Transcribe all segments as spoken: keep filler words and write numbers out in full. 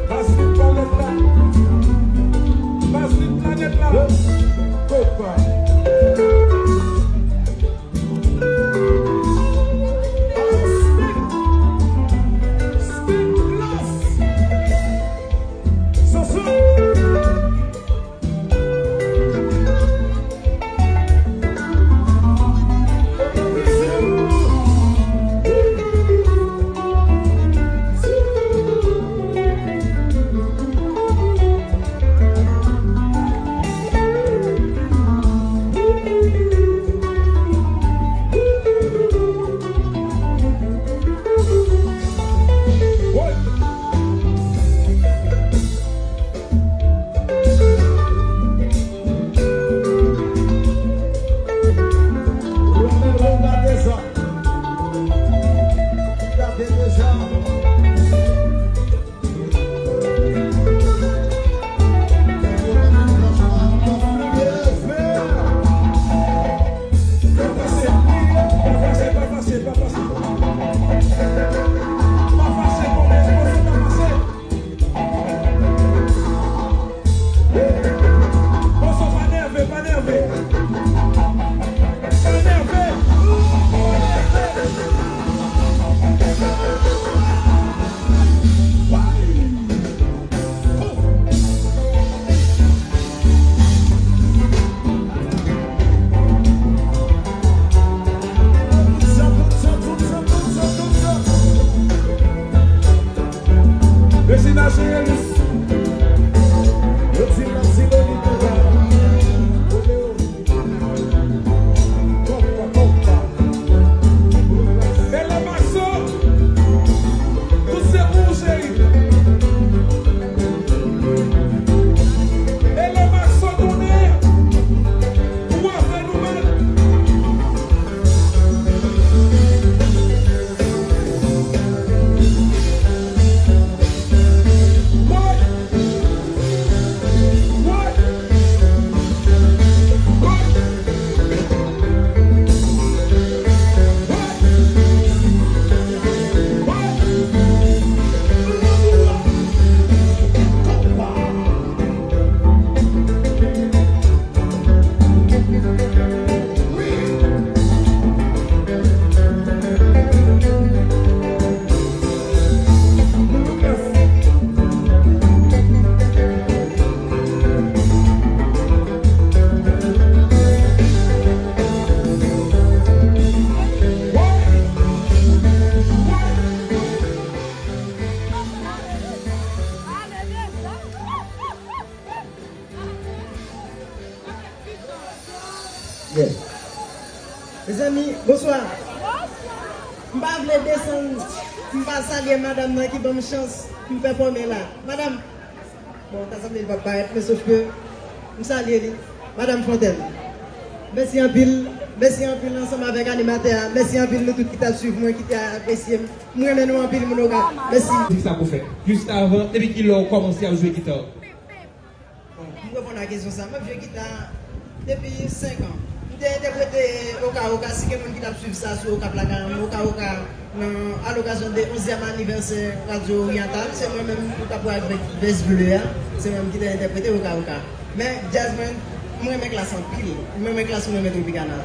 Vaseline planèt la. Vaseline planèt la. Kopa. Speak. Speak plus. Soso. Bonso, pa nève, pa nève. Pa nève. Rejina Jean-Elis. Yo di l ap di Loli Bouda. Ole o. Konpa, konpa. Ele Maxo. Tout se pou ou, cheri. Ele Maxo tounen. Ou antre nou menm. Yes. Mezanmi, bonswa. M pa vle desann, m pa salye madanm nan ki ban m chans pou m pèfòme la. Madanm, bon, ta sanble li p ap parèt, men sof ke m salye li. Madanm Fontaine, mèsi anpil. Mèsi anpil ansanm avèk animatè a. Mèsi anpil nou tout ki t ap swiv mwen, ki te apresye m. M renmen nou anpil, moun Oka. Mèsi. Di sa pou fè. Jiskavan, depi kilè w kòmanse ap jwe gita? Bon, pou m reponn a kesyon sa, m ap jwe gita depi senk an. M te entèprete Oka Oka, si gen moun ki t ap swiv sa sou Oka Plaka, Oka Oka, nan, a lokazyon de onzyèm anivèsè Radyo Oryantal, se mwen menm ki t ap pral vès ble a, se mwen menm ki te entèprete Oka Oka. Men, djaz mwen, m renmen Klass anpil. M renmen Klass, m renmen Tropicana.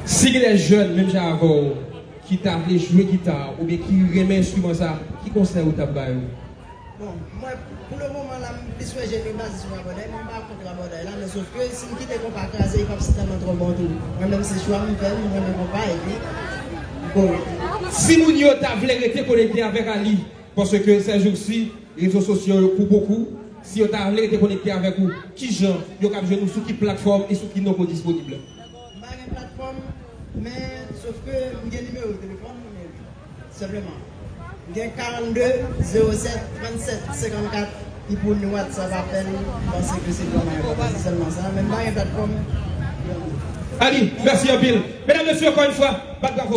Si gen de jèn, menm jan avè w, ki ta vle jwe gita, oubyen ki renmen enstriman sa, ki konsèy ou t ap ba yo? Bon, mwen, pou le moman la, m plis wè jèn yo baze sou rabòday, men m pa kont rabòday la, men sof ke si m kite konpa kraze, li p ap sètènman twò bon tou. Mwen menm, se chwa m fè, m renmen konpa, epi, bon. Si moun yo ta vle rete konekte avèk Ali, paske sèjousi, rezo sosyo yo pou bokou, Si yo ta vle rete konekte avèk ou, kijan yo kab jwenn ou, sou ki platfòm e sou ki non ke w disponib? M pa gen platfòm, men sof ke m gen nimewo telefòn mwen, men senpleman. M gen karannde zewo sèt trannsèt senkannkat ki pou ni WhatsApp apèl, m panse ke se vrèman enpòtan, se sèlman sa, men m pa gen platfòm. Ali, mèsi anpil. Medam, mesye, ankò yon fwa, bat bravo.